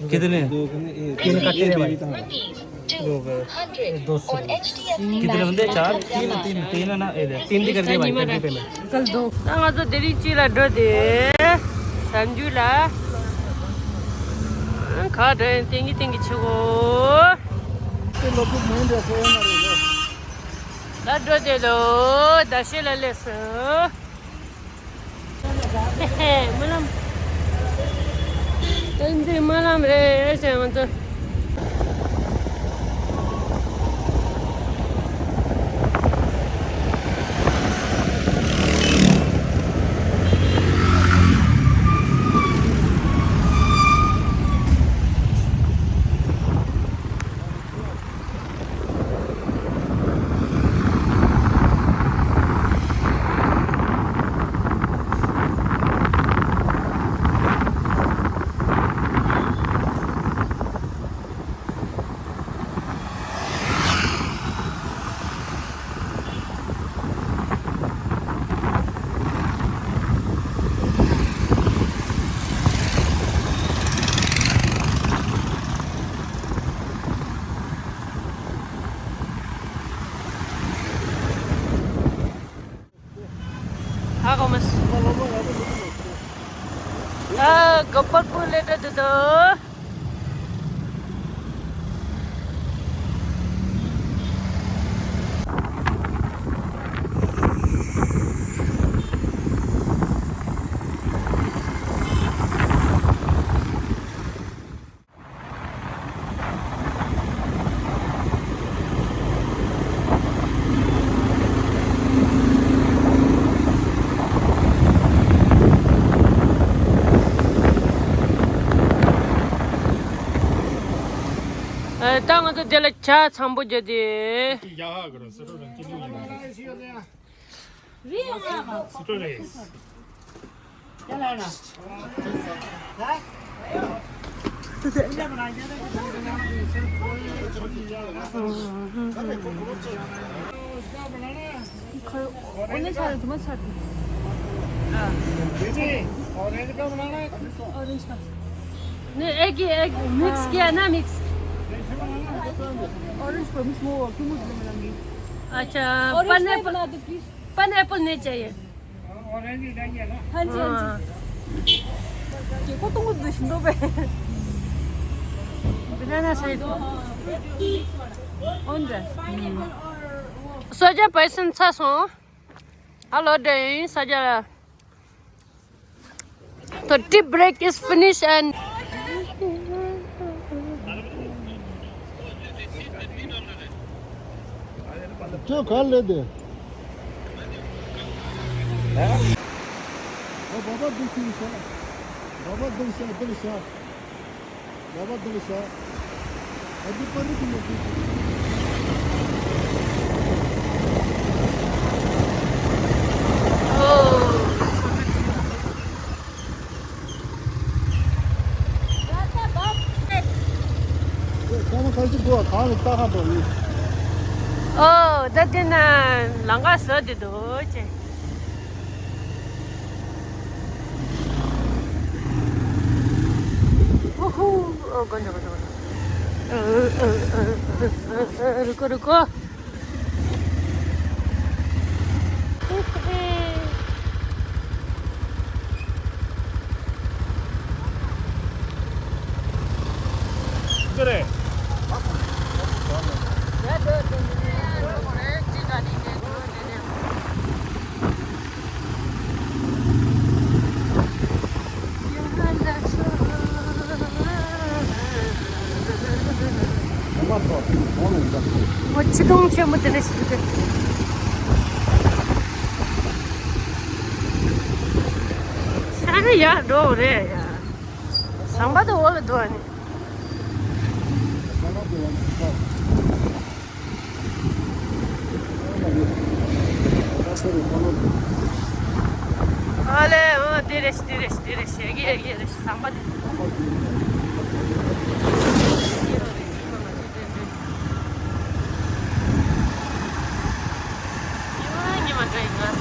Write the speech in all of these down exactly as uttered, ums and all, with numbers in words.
कितने? तीन का तीन भाई। दो का, दो सौ। कितने बनते? चार? तीन, तीन, तीन है ना? ये दे। तीन दी कर दिया भाई, कर दी पेमेंट। कल दो। ང་ཚོ་དེ་རིང་ཅི་ལ་འགྲོ་དེ། ཟམ་ཇུ་ལ། ཁ་འདྲ་ཏིང་གི་ཏིང་གི་ཆུ་གོ། ལ་འགྲོ་དེ་ལོ། ད་ཤེ་ལ་ལས་སོ། སྨོན་ལམ། བསྟན་འཛིན་སྨོན་ལམ་རེད་ཟེར་ང་ཚོ། ཧ་གོ་མ་སོང་། ཨ། ག་པར་པོ་ལེ་ཏ་དུ་དུ། ད་ང་ཚོ་དེ་ལ་ཇ་ཚ་པོ་བརྒྱབ་སྟེ། नहीं, एक ही, एक मिक्स किया ना, मिक्स। ऑरेंज को मिक्स, वो क्यों मुझे मिलेंगी? अच्छा, पाइनएप्पल। पाइनएप्पल नहीं चाहिए। हाँ जी, हाँ जी। ये को तुम कुछ दो बे। Banana shake. On the। सोजा पैसन छ सौ। हेलो, डे, सजा। So tea break is finished and ཁྱོད་ག་ལེ་དེ། ཨ། བ་བ་འདི་ཤི་ཤ། བ་བ་འདི་ཤ་འདི་ཤ། བ་བ་འདི་ཤ། ཨ་འདི་པ་རི་གི་མི་འདུག་ཨོ། ད་དེ་ན་ལང་ཀ་ཟ་དེ་འདུག་ཅེ། ཧུ་ཧུ། ཨོ། དགོན་ཆ་དགོན་ཆ་དགོན་ཆ། རུ་ཀོ་རུ་ཀོ། ཁོ་ཆེ་མཐོང་ཆེན་པོ་དེ་འདྲ་ཞིག་འདུག་སྟེ། ས་ནི་ཡར་འགྲོ་རེད་ཡ། ཟམ་པ་དེ་འོག་ལ་འདུག་ཨ་ནི། ཨ་ལེ། ཨོ། དེ་རེད་དེ་རེད་དེ་རེད། ཡ་གི་ཡ་གི་རེད། ཟམ་པ་དེ། ཉི་མ་ཉི་མ་འདྲ་ཡིན་ན།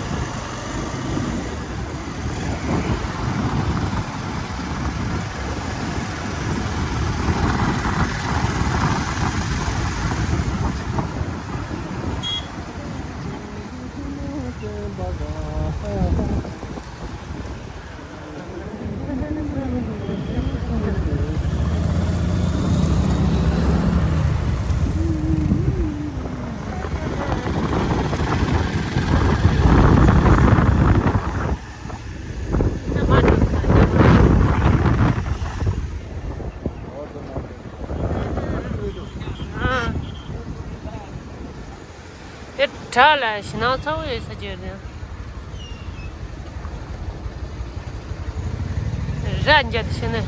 བྲག་ལ་ཞེད་སྣང་ཚ་བོ་ཡོད་ས་ཅིག་ཡོད་དེ། ར་འཇག་ཏུ་ཕྱིན་ནས།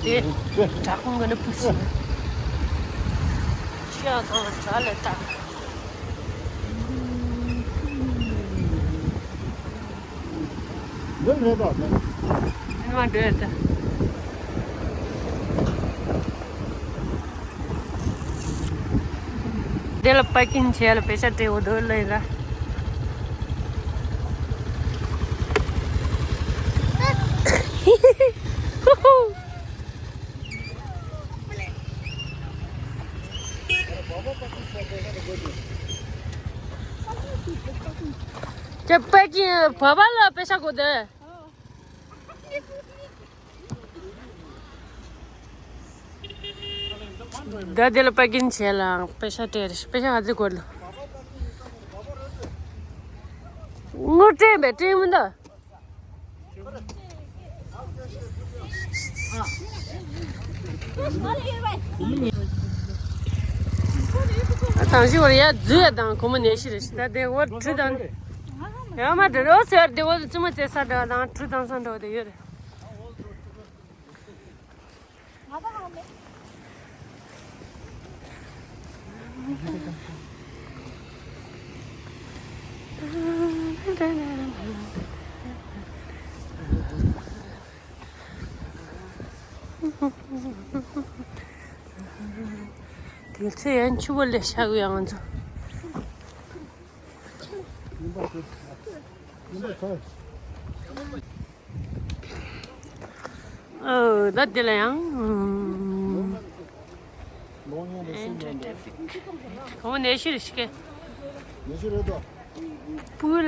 དེ་བྲག་ཁུང་གི་ནི་སྤུ་ཞིག་ཤི་ཡང་ཚང་མ་བྲག་ལ་བཏགས། འདི་རེད་ད། མ་འདྲེས་ད། དེ་ལ་པར་ཀིང་བྱས་ལ་པེ་ཤ་སྤྲད་འོ་དོ་ལེ་ལ། ཁྱེད་པར་ཀིང་བ་བ་ལ་པེ་ཤ་དགོས་དེ། ད་དེ་ལ་པར་ཀིང་བྱས་ལ་པེ་ཤ་སྤྲད་རེད། པེ་ཤ་ག་ཚོད་དགོས་ལ། དངུལ་སྤྲད་པས་སྤྲད་མི་འདུག་ཨ་དང་ཞིག་བར་ཡ་རྫུས་ཡ་དང་ཁོ་མོ་ནད་གཞི་རེད་ཤི། ད་དེ་འོ་གྲུ་དང་། ཡ་མ་འདྲ་རོ་ཟེར་དེ་འོ་བཙུན་མ་བཙས་ས་འདྲ་བ་དང་གྲུ་དང་ས་འདྲ་བ་དེ་ཡོད་རེད། དེ་ཚེ་ཡང་ཆུ་བོ་ལས་ཤག་ཡོང་ང་ཚོ། ཨོ་ད་དེ་ལ་ཡང་། ལོང་ཡང་རེ་སེམས་ཡང་འདྲ། གང་ནས་ཤི་རེ་ཤི་གེ། ནས་ཤི་རེད་དོ། སྤུ་ལ་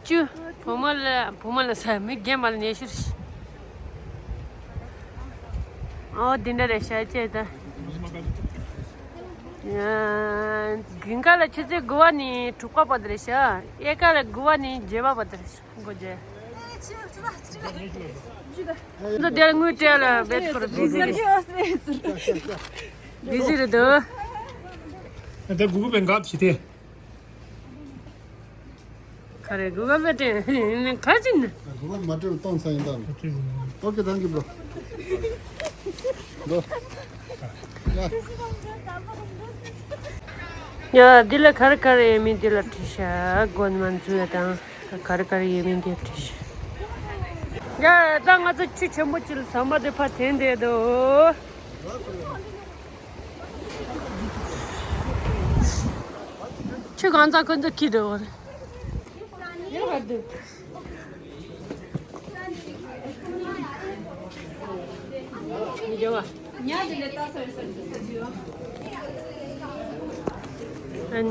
བཅུ། བུ་མོ་ལ་བུ་མོ་ལ་ས་མི་རྒན་པ་ལ་ནས་ཤི་རེ་ཤི། ཨོ་དེ་འདྲ་རེད་ཤག་ཅེས་ད། དགུན་ཁ་ལ་ཆུ་ཚོད་དགུ་པ་ནས་དྲུག་པ་བར་དུ་རེད་ཤག་དབྱར་ཁ་ལ་དགུ་པ་ནས་བརྒྱད་པ་བར་དུ་རེད་ཤག་སྒོ་རྒྱག་འདི་དེར་དངུལ་སྤྲད་ལ་བེད་ཁོ་ར་བི་ཟི་རེད། བི་ཟི་རེད་འདུག་ད་གུ་གུ་བེན་གབ་བྱེད་དེ། ག་རེ་གུ་གུ་བེད་སྤྲད་ག་ཅི་ན། གུ་གུ་མ་སྤྲད་པ་གཏོང་ས་ཡིན་ད། ཨོ་ཀེ། ཐེང་ཀིའུ་བྷྲོ། འགྲོ། ཡ། ཡ་འདི་ལ་ག་རེ་ག་རེ་ཡོད་མིན་འདི་ལ་བྲིས་ཤག་སྒོ་ནས་མ་འཛུལ་ཡ་དང་ག་རེ་ག་རེ་ཡོད་མིན་འདི་བྲིས་ཤག་ཡ་ད་ང་ཚོ་ཆུ་ཆེན་པོ་ཅིག་ལ་ཟམ་པ་དེ་ཕར་འཐེན་བསྡད་འདུག་ཆུ་གང་ཚ་ཁོ་ཚོ་ཁྱི་འགྲོ་བ་རེད།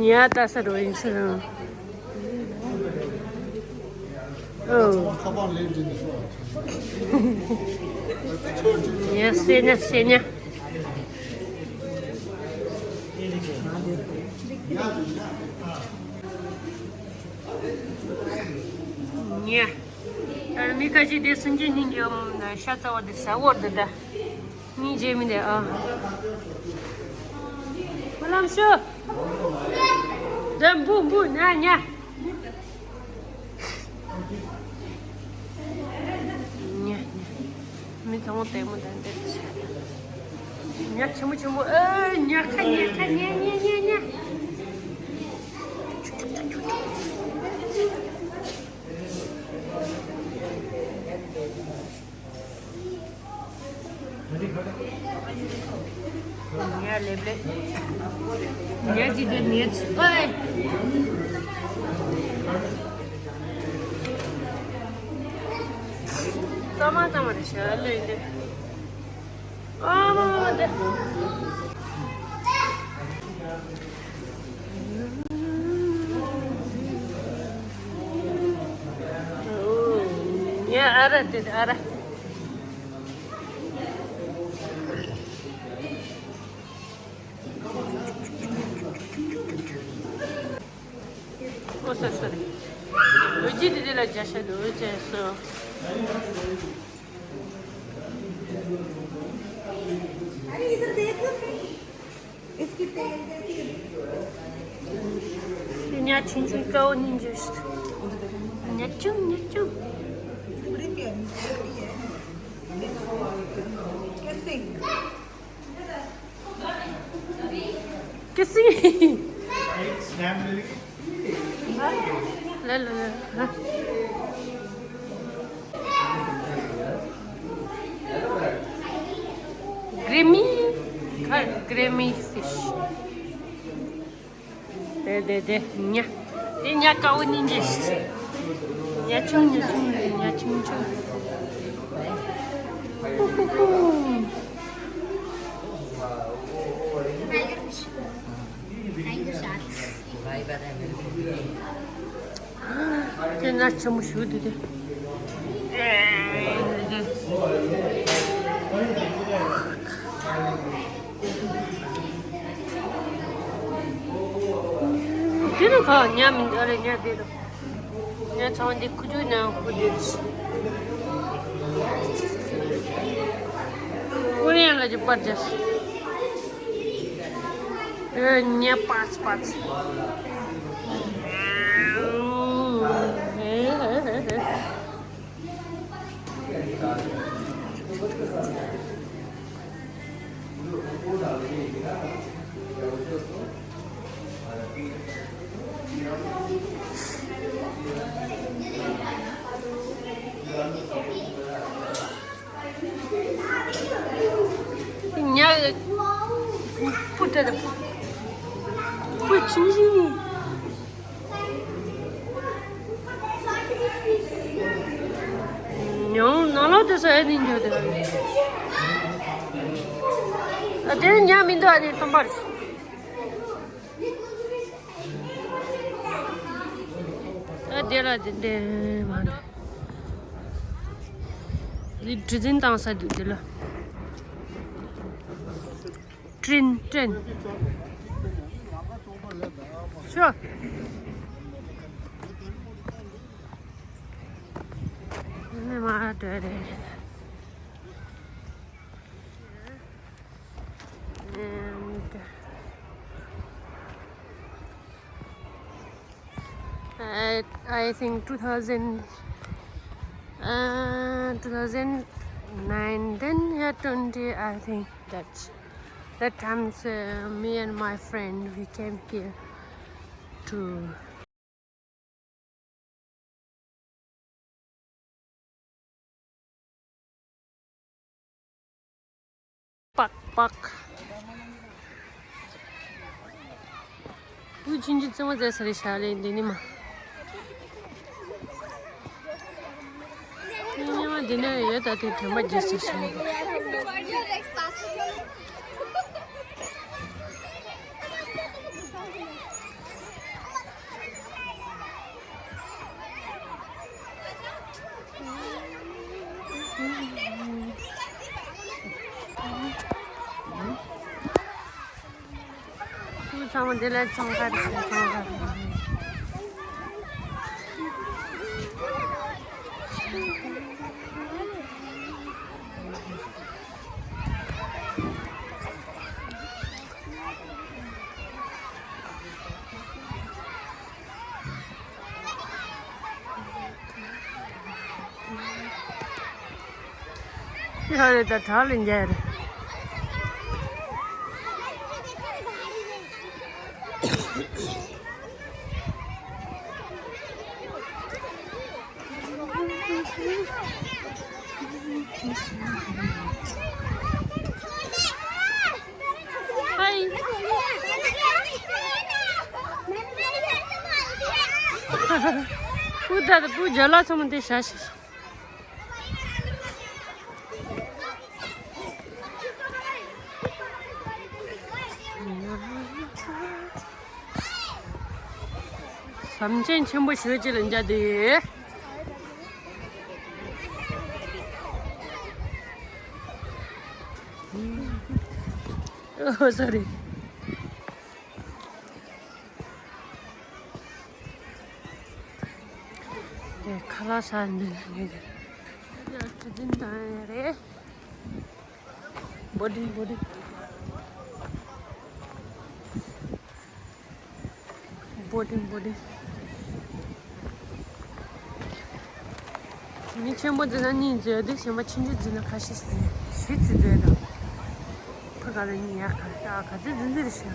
ཉ་ལྟ་ས་རོ་ཡིན་ཟེར། ཨོ། ཉ་སེ་ཉ་སེ་ཉ། ཉ། ཨ་མི་ཁ་ཤས་དེ་སུན་ཅི་སྙིང་རྗེ་ཤ་ཚ་བ་དེ་ཟ་བོར་དུ་ད། སྙིང་རྗེ་མི་འདུག་ཨ། བུ་ལམ་ཤོ། འདི་འབུ་འབུ་ཉ་ཉ། ཉ་ཉ། མི་ཚང་མ་ལྟད་མོ་དང་བསྡད་ཤག་ཉ་ཆེན་མོ་ཆེན་མོ་ཨེ་ཉ་ཁ་ཉ་ཁ་ཉ་ཉ་ཉ་ཉ། ཉ་ལེབ་ལེབ། ཉ་ཅི་དེ་ཉ་ཅི་ཨོའི། གཙང་མ་གཙང་མ་རེད་ཤག་ལོས་འདི། ཨ་མ་མ་མ་འདི། ཉ་ཨ་ར་དེ་ཨ་ར། རྒྱ་ཤ་དུ་བཅས་སོ། अरे इधर देखो, इसकी टेल कैसी है? ཉ་ཆུང་ཆུང་དཀར་པོ་གཉིས་འཇུ་ཤི། ཉ་ཆུང་ཉ་ཆུང་། बड़ी प्यारी है। कैसे? किसी। ला, ला, ला, ला। Grimy, grimy fish. དེ་དེ་དེ་ཉ། དེ་ཉ་དཀར་པོ་གཉིས་འདྲེས། ཉ་ཆུང་ཉ་ཆུང་ཉ་ཆུང་ཆུང་། ཧུ་ཧུ་ཧུ། དེ་ན་ཆེན་མོ་ཞུ་དེ་དེ། དེ་ནི་ཁ་ཉ་མི་འདུག་རེད། ཉ་དེ་དང་། ཉ་ཚང་འདི་ཁུ་ཆུ་ནང་ཁུ་ཆུ། ཀོ་རི་ཡན་ལ་ཅིག་པར་བྱས། ཨེ་ཉ་པཱས་པཱས། ཉ་པུ་ཏྲ་དང་པུ་ཆུང་ཆུང་ནི། ཉོང་ནང་ལོགས་དེ་ས་ཡ་ནི་འགྱོ་དེ། ཨ་དེ་ཉ་མི་འདུག་ཨ་ནི་སྟོན་པར། ཨ་དེ་ལ་དེ་འདྲ་མ་འདྲ། འདི་གྲུ་འཛིན་བཏང་ས་འདུག་དེ་ལ། ཀྲིན་ཀྲིན། ཤོ། ནི་མ་འདྲ་རེད། And I, I think two thousand, uh, two thousand nine, then yeah, twenty, I think that that time, uh, me and my friend, we came here to པག་པག་བུ་ཆུང་ཆུང་བཙུན་མོ་བཙལ་ས་རེད་ཤག་ལེ་འདི་ནི་མ། ཉི་མ་འདི་ནས་ཡོད་ད་དེ་དྲན་པ་རྒྱས་སུ་ཕྱིན། ཚང་མ་འདི་ལ་ཚང་ཁ་རེད་ཚང་ཁ་རེད། ཡ་རེད་ད་གྲགས་ལས་འཇལ་རེད། ཧའི། པུ་ད་དང་པུ་རྒྱ་ལ་ཚང་མ་འདི་བཞག་ཤིག་ཟམ་ཆེན་ཆེན་པོ་ཞེ་གཅིག་ལ་འཇགས་ཏེ། Oh, sorry. དེ་ཁ་ ས་འདི་ལ་ཡོད། ཡ་ཁྲི་འཛིན་དང་ཡ་རེད། བོ་ཌིང་བོ་ཌིང་བོ་ཌིང་བོ་ཌིང་། མི་ཆེན་པོ་འཛིན་ན་གཉིས་འཛིན་དུས་གཞན་པ་ཆུང་ཆུང་འཛིན་ན་ཁ་ཤས་ཤིག་བཞི་ཙམ་འཛིན་དང་། ཕ་ག་ལ་གཉིས་ཡག་ག་ཡག་ག་ཚོད་འཛིན་འཛིན་རེད་ཤག་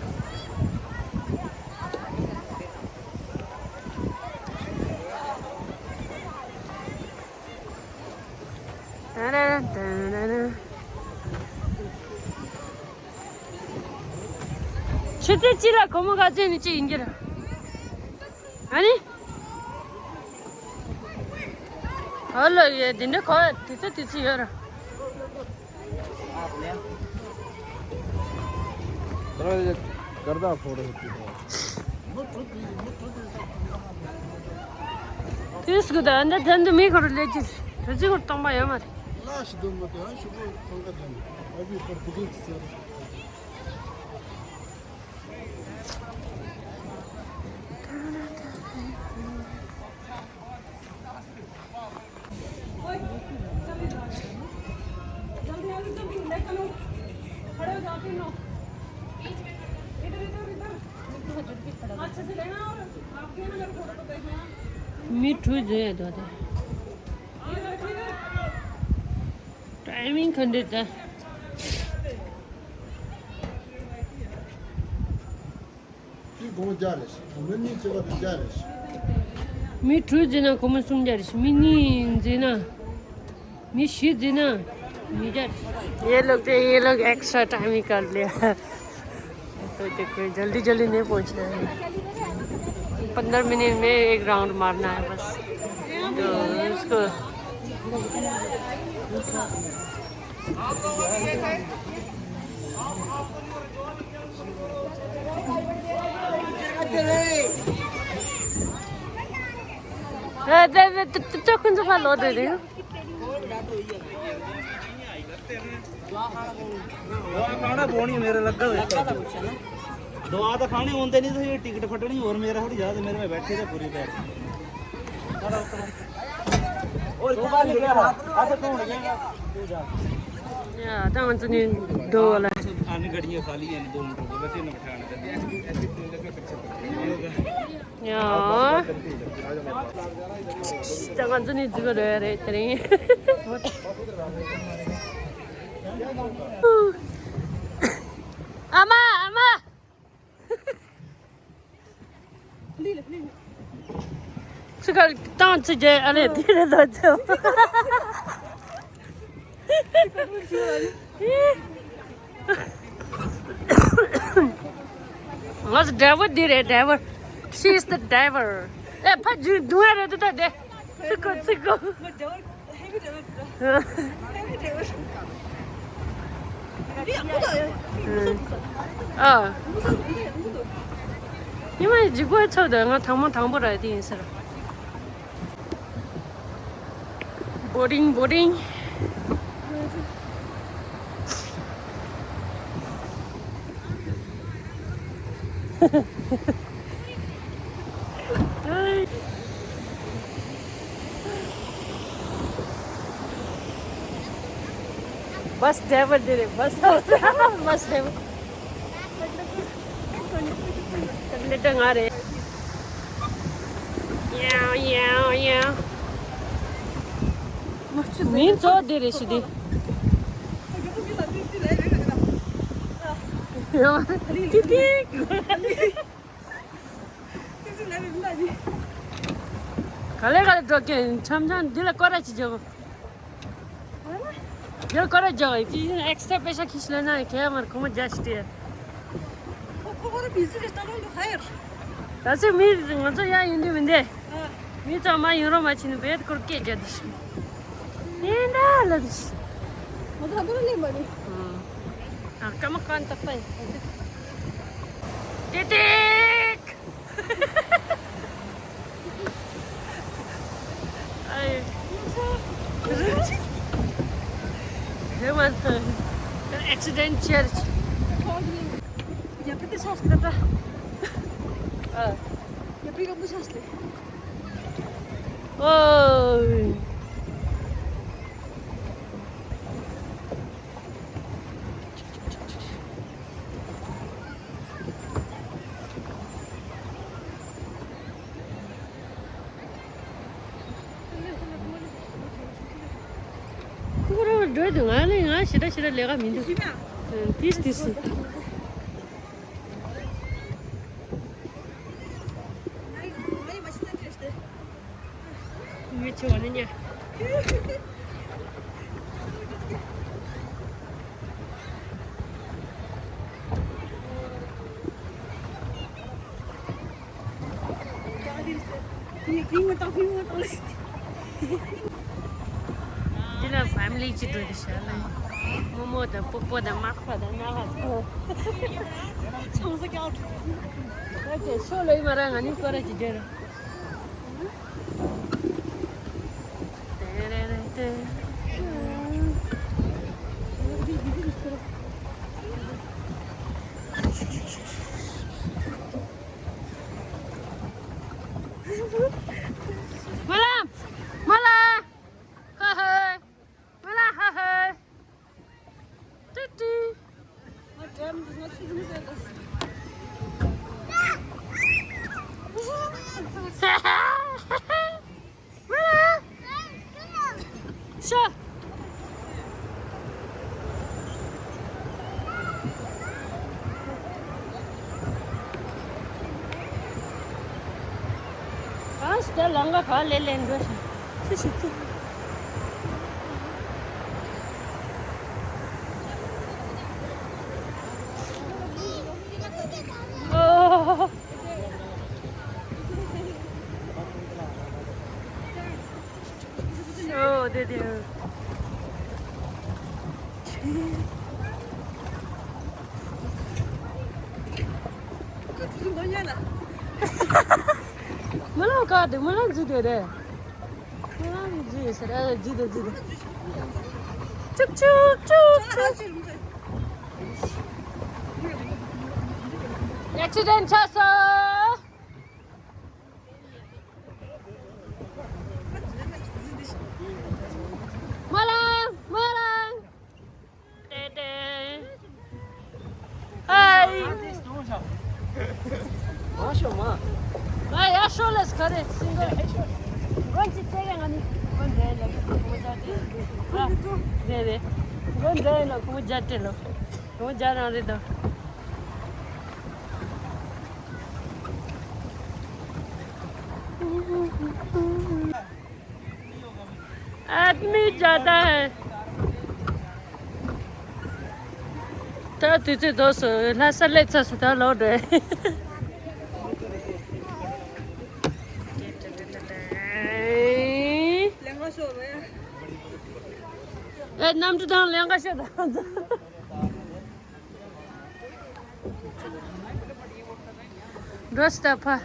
ད་ར་ད་ར་ར། ཆུ་ཚོད་གཅིག་ལ་སྒོར་མོ་ག་ཚོད་ནས་གཅིག་ཡིན་གྱི་རེད། ཨ་ནི། ཨ་ལ་ཡེ་འདི་འདྲ་ག་དུས་ཚོད་དུས་ཚོད་ཡོད་ར། थोड़ा ये गर्दा फोड़ होती है। དུས་སུ་ད་འདི་དོན་དུ་མི་ཁོ་རུ་ལས་ཀྱི་དུས་ཚོད་ཁོ་སྟོང་པ་ཡོད་མ་རེད། ལ་ཞིག་འདོན་མ་ཐུབ་ཨ་ཞུ་བོ་ཚང་ཀ་དོན་ཨ་བི་ཕར་དུ་གིན་ཚེ། མི་དྲུག་འཛིན་ཡོད་དོ་དེ། ཊའི་མིང་ག་འདྲ་ད། དེ་སྒོར་བརྒྱ་རེད། མི་གཉིས་བྱེད་པ་དེ་བརྒྱ་རེད། མི་དྲུག་འཛིན་ན་སྒོར་མོ་སུམ་བརྒྱ་རེད། མི་གཉིས་འཛིན་ན། མི་བཞི་འཛིན་ན། ཉིས་བརྒྱ་རེད། ये लोग ये लोग एक्स्ट्रा टाइम ही कर लिया। तो देखो जल्दी जल्दी नहीं पहुंचना है। पंद्रह मिनट में एक राउंड मारना है बस। तो इसको हाँ, तो, तो, तो, तो कौन सा फॉलो दे रहे हो? दुआ खाना पौनी मेरे लग्गा हुआ। दुआ तो खानी होंदे नहीं तो ये टिकट फटनी और मेरा थोड़ी ज्यादा मेरे में बैठे थे पूरी तरह। और दो बार निकला। अच्छा तू उड़ गया। या, तो अंत ने दो वाला। आने गड्डियां खाली हैं, दो मिनट हो गए, वैसे ही ना बैठाना। ཡང་། ད་ང་ཚོ་ནི་འཛུལ་གི་རེད་དེ་རིང་། ཨ་མ། ཨ་མ། ཚིག་ག་བཏང་ཚིག་རྒྱལ་ཨ་ལས་དེ་རེད་ད་ཚོ། ང་ཚོ་ཌ་རའི་ཝར་འདི་རེད། ཌ་རའི་ཝར། She is the driver. ཨེ་ཕ་རྒྱུད་རྡུང་ཡ་རེད་ད་ད་དེ། ཚིག་གོ་ཚིག་གོ། ཨ། ཉི་མ་འཇིགས་པ་ཚོ་དང་ང་དང་མོ་དང་པོ་ར་དེ་ཡིན་ཟེར། Boring, boring. Bus driver दे रहे, बस। Bus driver. कंडक्टर आ रहे। या, या, या। ཉིན་ཚོ་འདི་རེད་ཤི་འདི། ཏི་ཏི། ག་ལེ་ག་ལེ་འགྲོ་གི་འཆམ་འཆམ་འདི་ལ་སྐོར་ར་ཅི་བྱེད། འདི་ལ་སྐོར་ར་རྒྱག་ཡིན་ཅི་ཨེག་སི་ཊ་ར་པེ་ཤ་ཁྱི་ཤི་ལ་ན་གས་མར་ཁོ་མོ་རྒྱ་ཤི་ཏེ། ཁོ་ཁོ་ར་བི་ཟི་རེ་སྟ་ལོང་དུ་ཧ་ཡར། ད་སེ་མི་ང་ཚོ་ཡ་ཡིན་དུས་མི་འདེ། མི་ཚང་མ་ཡིན་རོགས་མ་བྱེད་ནི་བེད་སྐོར་སྐད་རྒྱག་དུ་ཤི། ཡིན་ད་ལ་དུ་ཤི། ང་ཚོ་ལ་འདུག་ལེན་པ་ནི། ཨ་ཀ་མ་ཀན་ཏག་ཏན། ཏེ་ཏེ། ཨའི། There was a, an accident church. ཡ་པི་ཏི་ཤོས་ཀྱི་ད། ཨ། ཡ་པི་ག་བུ་ཤོས་ལེ། ཨོ། ཁོ་རང་འགྲོ་དུས་ང་ལ་ང་ཞེ་དྲག་ཞེ་དྲག་ལས་ཀ་མི་འདུག་ཨ། དེས་དེས། ངས་ཆེ་བ་ནི་ཉ། འདི་ལ་ཕེ་མི་ལི་གཅིག་འགྲོ་དེ་ཤ་ལ། རྨོ་མོ་དང་སྤོ་སྤོ་དང་མག་པ་དང་ན་བ་དང་། ཆང་ས་ཀྱག་ཨོ་ཁེ། ཤོ་ལོས་མ་ར་ང་ནི་སྐོར་ར་གཅིག་རྒྱབ་ར། སྨོན་ལམ། སྨོན་ལམ། ཧ་ཧ། སྨོན་ལམ། ཧ་ཧ། ཏི་ཏི། སྨོན་ལམ། ཤ། གང་ཞིག་ད་ལང་ཀ་ག་ལེ་ལེ་འགྲོ་ཞིག་ཅི་ཞིག་ཅི། ཨོ། ཨོ་དེ་དེ། མི་ལོ་ག་དེ་མི་ལོ་འཛུལ་དེ་རེད། མི་ལོ་འཛུལ་ཟེར་ཨ་འཛུལ་དེ་འཛུལ་དེ། ཅུག་ཅུག་ཅུག་ཅུག་ཨེག་སི་ཌེན་ཊི་ཆགས་སོང་། སྨོན་ལམ། སྨོན་ལམ། ཏེ་ཏེ། ཧའི། མ་ཤོ་མ། ཨ་ཡ་ཤོ་ལེས་ག་རེ་སིང་གལ། མགོན་གྱི་ལྕེ་ཡང་ང་ནི་མགོན་རེད་ལ་གོ་ཅག་དེ། ཨ་རེད་རེད། མགོན་རེད་ལ་གོ་ཅག་དེ་ལོ། གོ་ཅག་རང་རེད་དོ། आदमी ज्यादा है। ད་དུས་ཚོད་རྫོགས་སོང་། ལྷ་ས་སླེབས་ཚར་སོང་། ད་ལོག་འགྲོ། ཨེ་གནམ་གྲུ་དང་ལེན་ག་ཤོད་དང་། འགྲོ་སྟབས་ཕ།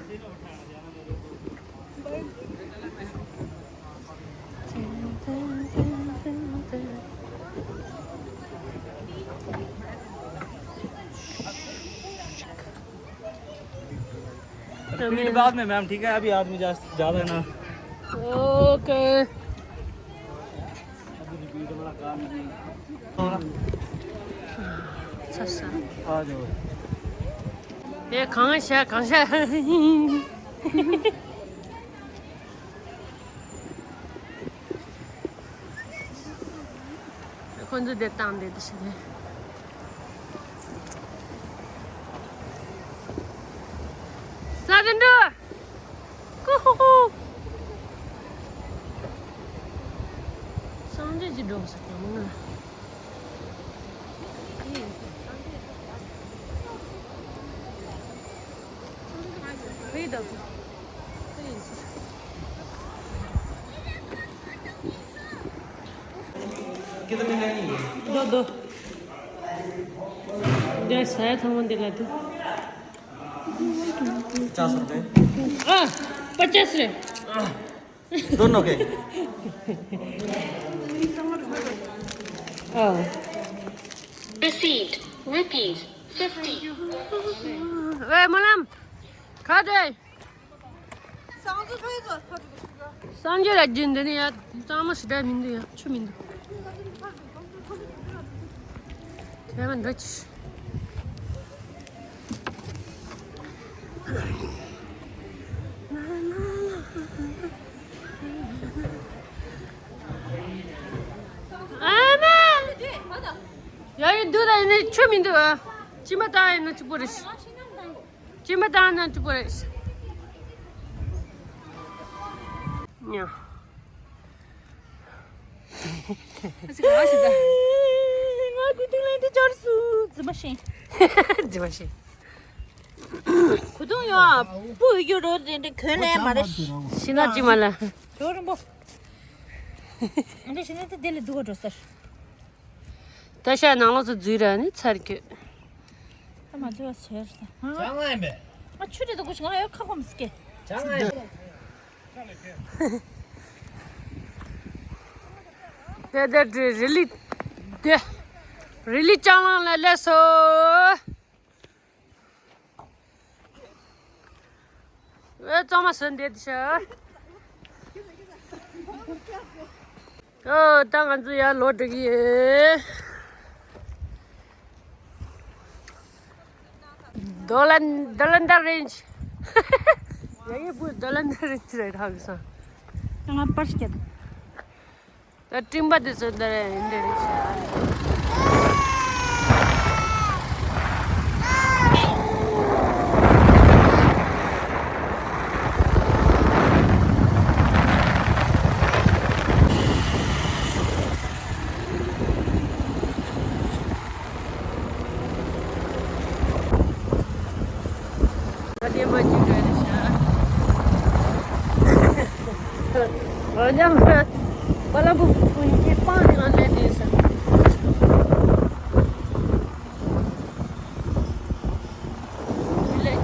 भीड़ बाद में मैम, ठीक है, अभी आदमी जा- ज्यादा है ना। ओके। ས་ས། ཨ་ཇོ། དེ་གང་ཤ་གང་ཤ། ཁོ་ཚོ་དེ་བཏང་དེ་དེ་ཞིག་རེད། ས་དེ་འདྲ། ཀུ་ཧུ་ཧུ། སངས་རྒྱས་ཀྱི་འགྲོ་ས་དང་ན། ཨེ། ཨེ་ད། ཨེ། दो दो। ཡ་ས་ཡ་ཐང་མོ་འདི་ལ་དུ། पचास रुपए। आ, पचास रे। दोनों के। आ। Receipt, rupees fifty। ए, मुलायम, खा दे। སངས་རྒྱས་ལ་རྒྱུ་འདི་ནི་ཡ་གཙང་མ་ཞེ་དྲག་མི་འདུག་ཡ། ཆུ་མི་འདུག་དེ་མ་འདྲ་ཅིག་ཨ་མ། ཡ་ཡི་འདུག་ད་ཡིན་ན་ཆུ་མི་འདུག་ཨ། ཅི་མ་ད་ཡིན་ན་གཅིག་པོ་རེད། ཅི་མ་ད་ན་གཅིག་པོ་རེད། ཉ། ང་དེ་དུས་ལན་དེ་འབྱོར་སུ་རྫི་མ་ཤེས། རྫི་མ་ཤེས། གུ་དུང་ཡོ། སྤུ་ཡོ་རོ་དེ་འདྲ་གོན་ལེ་མ་རེད། ཤི་ན་ཅི་མ་ལ། ཇོ་རིན་པོ། འདི་ཤི་ན་དེ་དེ་ལས་སྡུག་ག་འགྲོ་ཟེར། ད་ཤ་ནང་ལོགས་སུ་འཛུལ་ར་ནི་ཚར་གྱི། ད་མ་འཛུལ་བ་བྱས་ར། ཅང་ལ་ཡིན་པས། ང་ཆུ་རེད་དུ་གུ་ཆུ་ང་ཡོད་ཁ་ཁོམ་སི་ཀེ། ཅང་ལ་ཡིན་པས། དེ་དེ་རི་ལི། དེ་རི་ལི་ལྕང་གླང་ལ་སླེབས་སོ། ཨེ་གཙང་མ་ཟིན་བསྡད་ཤག་ཨོ་ད་ང་ཚོ་ཡར་ལོག་འགྲོ་གི་ཡོད། Dolan- Dolanda Range. ཡ་ཡི་བུ་Dolanda Range རེད་ཧ་གི་སོང་། ང་པར་སྐྱེད། ད་སྤྲིན་པ་དེ་ཚོ་འདི་རེད་འདི་རེད་ཤག་ད་ལྟའི་མ་ཅིག་རེད་ཤག་འོ་ཉམས། བ་ལ་བུ་བུ་ཡིན་གྱི་སྤང་ནས་ང་ལས་དེ་ཟེར། ཝི་ལེཇ།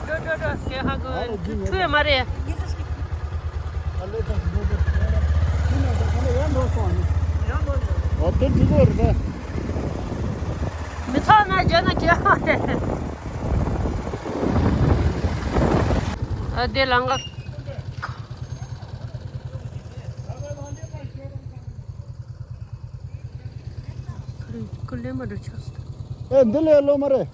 འགྲོ་འགྲོ་འགྲོ། དེ་ཧ་གོ་ཐུ་ཡ་མ་རེད། འོ་དེ་འགྲིག་གོ་རེད་ད། མི་ཚོགས་ན་བརྗོད་ན་ཁྱོད་མ་རེད། ཨ་དེ་ལང་ག་ཀུ་ལེ་མ་འགྲོ་ཆོག་སྟེ། ཨེ་འདི་ལས་ལོ་མ་རེད།